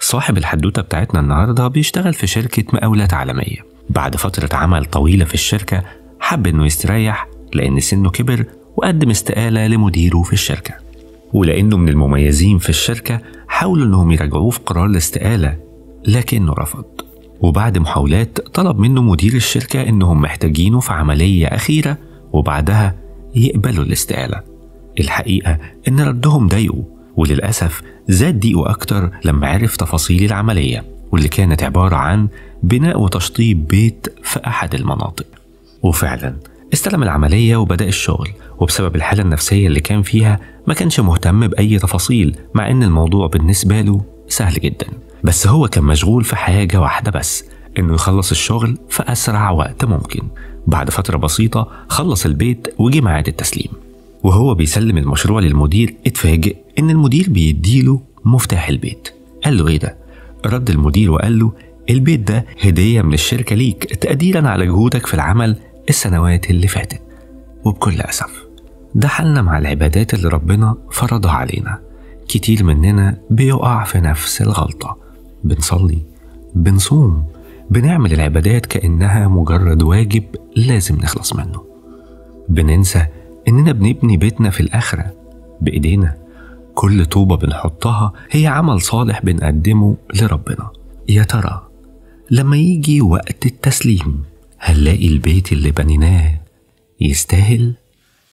صاحب الحدوتة بتاعتنا النهاردة بيشتغل في شركة مقاولات عالمية. بعد فترة عمل طويلة في الشركة حب إنه يستريح لأن سنه كبر، وقدم استقالة لمديره في الشركة. ولأنه من المميزين في الشركة حاولوا إنهم يراجعوه في قرار الاستقالة، لكنه رفض. وبعد محاولات طلب منه مدير الشركة إنهم محتاجينه في عملية أخيرة وبعدها يقبلوا الاستقالة. الحقيقة إن ردهم ضايقه، وللأسف زاد ضيقه أكتر لما عرف تفاصيل العملية، واللي كانت عبارة عن بناء وتشطيب بيت في أحد المناطق. وفعلا استلم العملية وبدأ الشغل، وبسبب الحالة النفسية اللي كان فيها ما كانش مهتم بأي تفاصيل، مع إن الموضوع بالنسبة له سهل جدا. بس هو كان مشغول في حاجة واحدة بس، إنه يخلص الشغل في أسرع وقت ممكن. بعد فترة بسيطة خلص البيت وجي ميعاد التسليم. وهو بيسلم المشروع للمدير اتفاجئ إن المدير بيديله مفتاح البيت. قال له إيه ده؟ رد المدير وقال له البيت ده هدية من الشركة ليك تقديرا على جهودك في العمل السنوات اللي فاتت. وبكل أسف ده حالنا مع العبادات اللي ربنا فرضها علينا. كتير مننا بيقع في نفس الغلطة، بنصلي، بنصوم، بنعمل العبادات كأنها مجرد واجب لازم نخلص منه. بننسى إننا بنبني بيتنا في الآخرة بإيدينا. كل طوبة بنحطها هي عمل صالح بنقدمه لربنا. يا ترى لما يجي وقت التسليم هنلاقي البيت اللي بنيناه يستاهل؟